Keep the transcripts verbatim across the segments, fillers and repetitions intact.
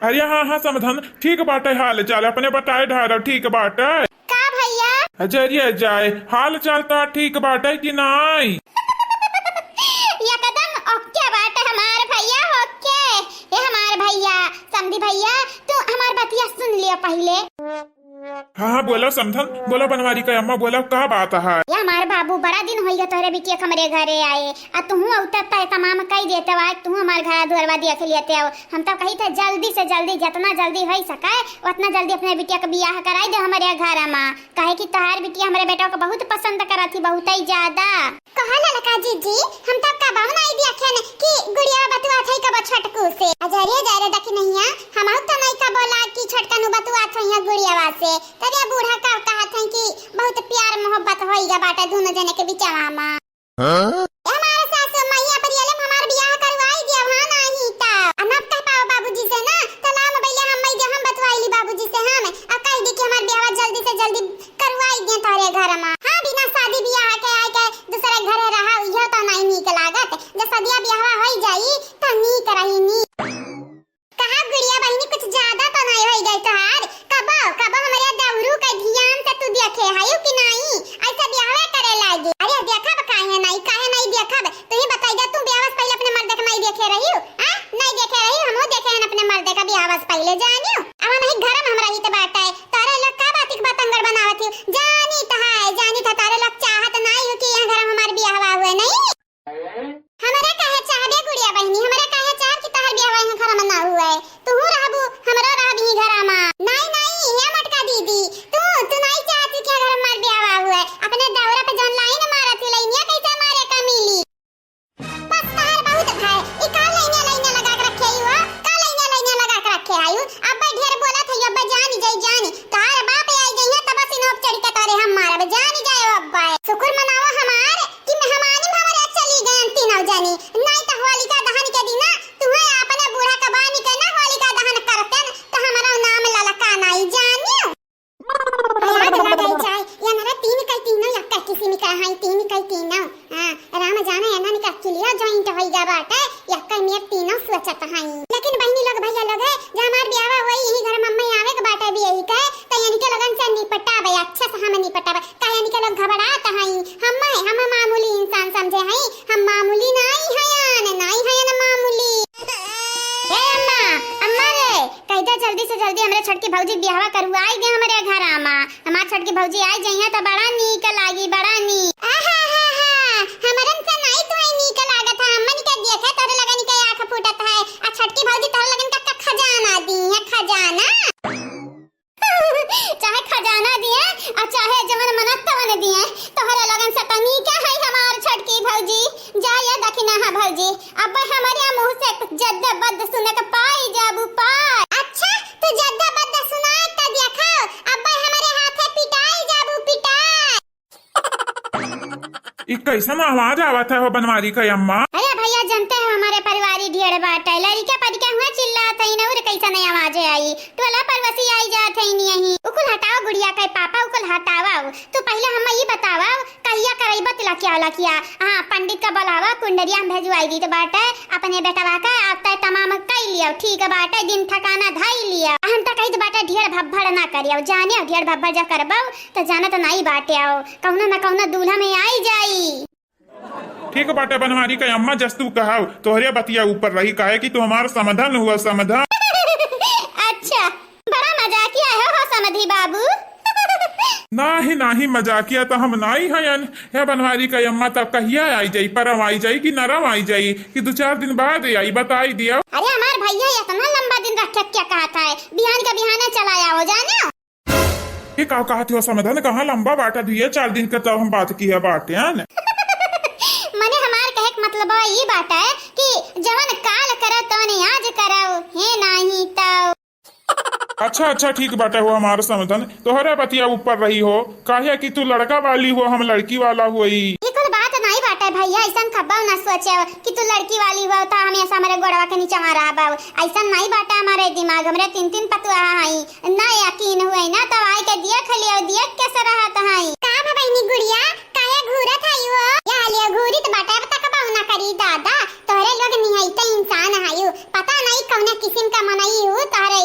अरे हाँ, हाँ, समधन, ठीक बाटे, हाल चाल अपने बताए ढारव, ठीक बाटे। का भैया? अजरिया जाए, हाल चाल तो ठीक बाटे कि नाई? एकदम OK बाटे हमार भैया, OK। ए हमार भैया, समधी भैया, तू हमार बतिया सुन लियो पहिले। हाँ, हाँ, बोलो समधन, बोलो बनवारी का अम्मा, बोलो, का बात है? या हमार बाबू, बड़ा दिन होइगा तोहरे बिटिया के हमरे घरे आए, आ तुहू अउते तय तमाम कई देते हो, आज तुहू हमार घरा दुआरवा देख लेते हो। हम तो कही थे जल्दी से जल्दी, जितना जल्दी हो सके उतना जल्दी अपने बिटिया के बियाह कराई दे हमरे घर मा, काहे कि तोहार बिटिया हमरे बेटवा के बहुत पसंद करत ही, बहुत ही ज्यादा। कहा ललका जीजी, हम तो कबहु नाई देखेन कि गुड़िया बतुआत है कबो छोटकू से। अजरे जा रे दखिनहिया, हमहू तो नाई कबो लाग कि छोटकनू बतुआत है यहाँ गुड़ियावा से। तब या बूढ़ा का कहत हैं कि बहुत प्यार मोहब्बत होइगा बाटे दोनों जने के बिचवा मा। हाँ? ए हमारे सासू माई, अपन ये ले हमार बियाह करवाई दिया, हाँ नाई तो। आ ना कह पाओ बाबूजी से ना, तो ला मोबाइल हम माई दे, हम बतवाई ली बाबूजी से हम, आ कह दी कि हमार बियाह जल्दी से जल्दी करवाई दे तोरे घर मा। हाँ, बिना शादी बियाह के आए के दूसरे घरे रहा, यह तो नाई नीक लागत। जब सदिया बियाह होई जाई, तो नीक रही नी। कहा गुड़िया बहिनी, कुछ ज्यादा तो नाई होई गई तोहार? कबो, कबो हमरे दौरू के ध्यान से तू देखे हयू कि नाई? ऐसे बियाहवे करे लागे। अरे देखब काहे नाई, काहे नाई देखब? तू ही बताई जा, तू बियाह से पहले अपने मर्द के नाई देखे रही? आ? नाई देखे रही? हमहू देखे हैं अपने मर्द का बियाह से पहले, जानियो। अब नहीं घर में हम रही तो बात है, तारे लोग का बात एक बात अंगड़ बनावत ही? जानी तो है, जानी तो तारे लोग चाहत नाई हो कि यहाँ घर में हमार बियाह हुए नहीं। हमरे काहे चाहबे गुड़िया बहिनी, हमरे काहे चाहब कि तहर बियाह यहाँ घर में ना हुए? तुहू रहबू, हमरो रहब ही घर में। नाई, नाई, ये मोटका दीदी, तू, तू नाई चाहती कि घर में हमार बियाह हुए? अपने दौरा पे जौन लाइन मारत ही, लाइनिया कैसे मारे का मिली? बस तहर बहुत है, ई का लाइनिया, लाइनिया लगा के रखे ही हो? का लाइनिया, लाइनिया लगा के रखे आयु? अब ढेर बोलत है, अब जानी जाई जानी। तोहार बाप आई जइहे तब सिनोप चढ़ी के तोरे हम मारब, जानी जाए अब। शुक्र मनावा हमार कि मेहमानी में हमारे चली गए तीनों जनी। नाई तो होलिका दहन के दिना तुहे अपने बूढ़ा के बानी के ना होलिका दहन करतेन तो हमारा नाम ललका नाई जानियो। याद ना जाई चाहे, ये हमारा तीन कई तीनों यक्का किसी में कहा है, तीन कई तीनों। हाँ, राम जाने एनन का किलिया joint होइगा बाटे, यक्का मेर तीनों सोचत हई। लेकिन बहिनी लोग, भैया लोग है, जब हमार ब्याह होई, यही घर मम्मी आवे के बाटे भी यही के, तो इनके लोगन से निपटावे, अच्छा से हम निपटावे। काहे इनके लोग घबरात हई, हम है, हम मामूली इंसान समझे हई, हम मामूली नाई हयन, नाई हयन मामूली। ए अम्मा, अम्मा रे, कह दे जल्दी से जल्दी हमरे छोटकी भौजी के बियाहवा करवाई दे हमरे घर आमा। हमार छोटकी भौजी आई जइहे त बड़ा नीक लागी, बड़ा नीक। आहा हा हा, हमरन से नाई तोहे नीक लागत है, अम्मन के देखे तोरे लगन के आँख फूटत है, आ छोटकी भौजी तोरे लगन का, का खजाना दी है, खजाना। चाहे खजाना दिए, आ चाहे जवन मनत तवन दिए, तोहरे लगन से त नीक है हमार छोटकी भौजी। जा ये दखिना है भौजी, अब हमरे मुँह से कुछ जद्द बद्द सुने के पाई जाबू पाई। अच्छा, तू जद्द बद्द सुनाए त देखो, अब हमरे हाथे पिटाई जाबू पिटाई। ई कैसन आवाज आवत है हो बनवारी का अम्मा? अरे भैया, जानते हो हमारे परिवारी ढेर बाटे, लड़के पड़के हुआ चिल्लात है, और कैसन आवाज आई? टोला पड़ोसी आई जात है नहीं यहीं। उकुल हटाओ गुड़िया के पापा, उकुल हटाओ। तू पहले हम ई बतावा, कहिया करइबा तिलकिया उलकिया? हाँ, पंडित का बुलावा, कुंडरिया हम भेजवाई दीत बाटे अपने बेटवा का, अब तय तमाम कई लियो, ठीक बाटे, दिन ठिकाना धई लियो। हम त कहित बाटे ढेर भब्बड़ ना करियो, जानियो ढेर भब्बड़ जब करबो त जानत नाई बाटे, आओ कौनो न कौनो दूल्हा में आई जाई। ठीक बाटे बनवारी का अम्मा, जस तू कहाव, तोहरे बतिया ऊपर रही, काहे कि तू हमार समधन हुआ, समधन। अच्छा, बड़ा मजाकिया है हो समधी बाबू। नाही, नाही, मजाकिया तो हम नाही हयन। हे बनवारी का अम्मा, तब कहिया आई जाई, परम आई जाई कि नरम आई जाई कि दो चार दिन बाद आई, बताई दिया। अरे हमार भैया इतना लंबा दिन रखे क्या कहत है, बिहान का बिहाने चला आओ जाने। ये का कहत हो समधन, कहाँ लंबा बाटा, दुइया चार दिन के तब हम बात किया बाटे, है न? मने हमार कहे के मतलब ई बाटे कि जवन काल करे तवन आज करव, हे नाही तो। अच्छा, अच्छा, ठीक बाटे हो हमार समधन, तोहरे बतिया ऊपर रही हो, काहे कि तू लड़का वाली हो, हम लड़की वाला होई। ई कुल बात नाही बाटे भैया, ऐसन कब्बो ना सोचे कि तू लड़की वाली हो तो हमेशा हमारे गोड़वा के नीचे रहबो। ऐसन नाही बाटे हमारे दिमाग, हमरे तीन तीन पतुआ हई, ना यकीन हुए ना, तब आए के देख लियो, देख कैसे रहत हई। का भा बहिनी गुड़िया, काहे घूरत हई हो? या लियो घूरित बाटे, अब तक बहु ना करी दादा, तोहरे लोग निहायते इंसान हयू, पता नहीं कौने किस्म का मनई हू, तोहरे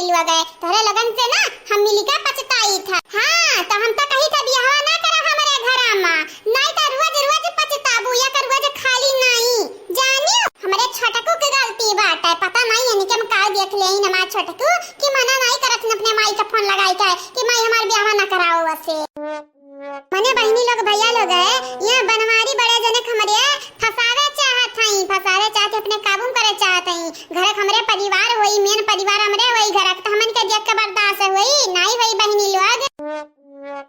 घरक हमरे परिवार होई, मेन परिवार हमरे होई घरक, त हमन के देख के बर्दाश्त होई? नाई होई बहिनी लोग।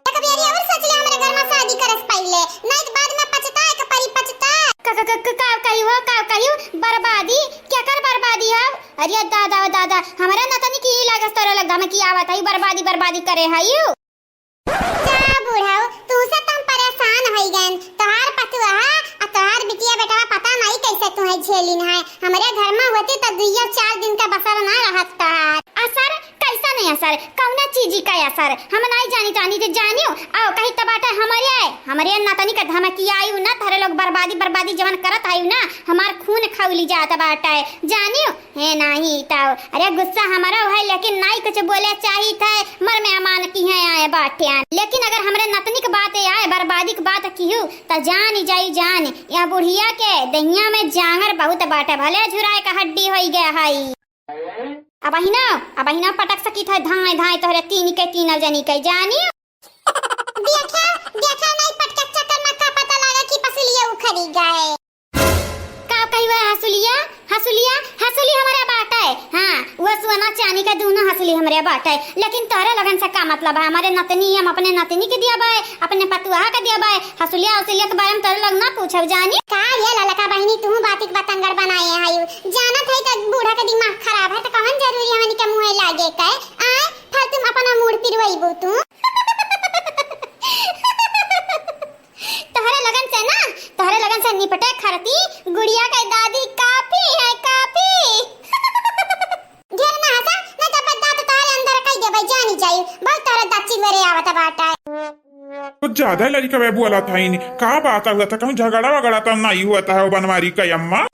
एक बेरी और सोच ले हमरे घर में शादी करे से पहिले, नाई त बाद में पछताए के परी, पछताए। का, का, का, का, का कही हो, का कही हो? बर्बादी? केकर बर्बादी हो? अरे दादा, ओ दादा, हमरे नतनी की ही लागस तोरे लोग धमकी आवत है, बर्बादी, बर्बादी करे है यू। जा बूढ़ऊ, तू से त हम परेशान होई गएन। तोहार पतुआ आ तोहार बिटिया बेटवा पता नहीं कैसे तुहे झेलिन है। हमरे घर में होती त दुइया चार दिन का बसर ना रहत तोहार। असर? कैसन असर? कौना चीजी का असर? हम नहीं जानी तानी जे जानियो। आओ कही त बाटे हमरे, हमरे नतनी का धमकी आयु ना, तोहरे लोग बर्बादी बर्बादी जवन करत आयु ना, हमार खून खौली जात बाटे। जानियो हे नाही ताऊ, अरे गुस्सा हमारा है, लेकिन नाई कुछ बोले चाहित है, मर मेहमान किहे आए बाट्यान। लेकिन अगर हमरे नतनी के बात आए, बर्बादी के बात किहू, त जान जाई जान, यह बुढ़िया के दहिया में जांगर बहुत बाटे, भले झुराए का हड्डी होई गया है। अब अहिना, अब अहिना पटक सकित है धाए धाए तोहरे तीन के तीन जनी के जानी। देखा, देखा, नहीं पटके चक्कर में का पता लगा कि पसलिया उखड़ी गए। का कही हुआ हसुलिया? हसुलिया, हसुली हमरे बाटे। हाँ, वो सोना चानी के दोनों हसुली हमरे बाटे। लेकिन तोहरे लोगन से का मतलब है? हमरे नतनी, हम अपने नतनी के दिया बाय, अपने पतुआ के दिया बाय। हसुलिया, हसुलिया के बारे में तोहरे लोग ना पूछब जानी। का ये ललका बहिनी, तू बातिक बतंगड़ बनाए आयु? जानत है त बूढ़ा के दिमाग खराब है, त कौन जरूरी हमनी के मुँहे लागे के? आय, फालतू में अपना मूड पिरवैबू तू। तोहरे लगन से ना, तोहरे लगन से निपटे खरती गुड़िया के दादी काफी है, काफी। ढेर ना हंसा, ना तो दांत तोहरे अंदर कई देबै, जानी जाई। बहुत तोहरे दांत चिलवरे आवत बाटा। कुछ ज्यादा ही लड़िका बे बोला था इन्हें। का बात हुआ था? कहूँ झगड़ा वगड़ा तो नहीं हुआ था वो बनवारी का अम्मा?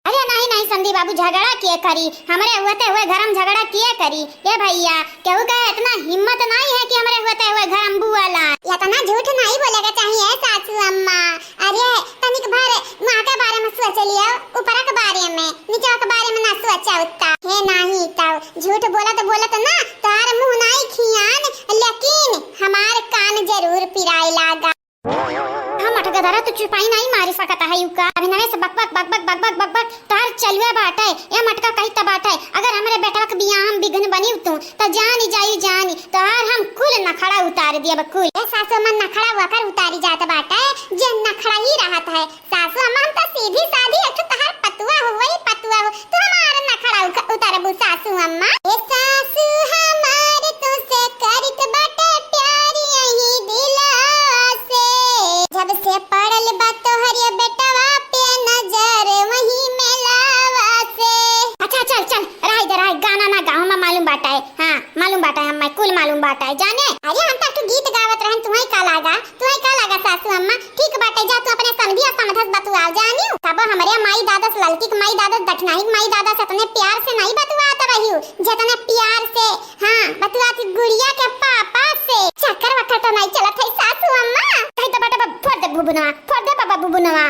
अरे नहीं, नहीं समधी बाबू, झगड़ा किए करी? हमरे होते हुए घर में झगड़ा किए करी? ए भैया, केहू के इतना हिम्मत नहीं है कि हमरे होते हुए घर में बुआला। इतना झूठ नहीं बोले के चाहिए सासू अम्मा। अरे तनिक भर वहाँ के बारे में सोच लियो, ऊपर के बारे में, नीचे के बारे में ना सोचा उतना। हे नहीं तो झूठ बोलत बोलत ना तोहार मुँह नहीं खियान, लेकिन हमार कान जरूर पिराए लागा। हम अठगदरा तो चुपाई नहीं मारी सकत है युका। अभी नवे से बक बक, बक बक, बक बक, बक बक, तोहर चलुए बाटे। ए मटका कही त बाटे, अगर हमरे बेटवा के बियाह हम बिघन बनी तू, त जानी जाई जानी, तोहर हम कुल नखड़ा उतार दियब कुल। ए सासू मन नखड़ा वकर उतारी जात बाटे, जे नखड़ा ही रहत है। सासू अम्मा हम तो सीधी सादी एक ठो तोहर पतुआ हो, वही पतुआ हो, तू हमार नखड़ा उक-, उतारबू सासू अम्मा। ए सासू हमार तू से करत बाटे प्यार यही दिलवा से। जब से पड़ल बा तोहरे बेटवा पे नजर वही मेलावा से। अच्छा चल चल, रह दे रह, गाना ना गाओ, हमें मालूम बाटा है। हाँ मालूम बाटा है, हमें कुल मालूम बाटा है जाने। अरे हम तक तू गीत गावत रहन, तुम्हें का लागा? तुम्हें का लागा सासू अम्मा? ठीक बाटे, जा तू अपने समधी और समधस बतुआओ जानियो। तब हमरे माई दादस ललकी के माई दादस दखनाही के माई दादस इतने प्यार से नहीं बतुआत रहियो, जितने प्यार से, हाँ, बतुआत गुड़िया के पापा से। चक्कर वक्कर तो नहीं चलत है सासू अम्मा? कही तो बाटे बा-, फोड़ दे बुबुनवा, फोड़ दे बाबा बुबुनवा।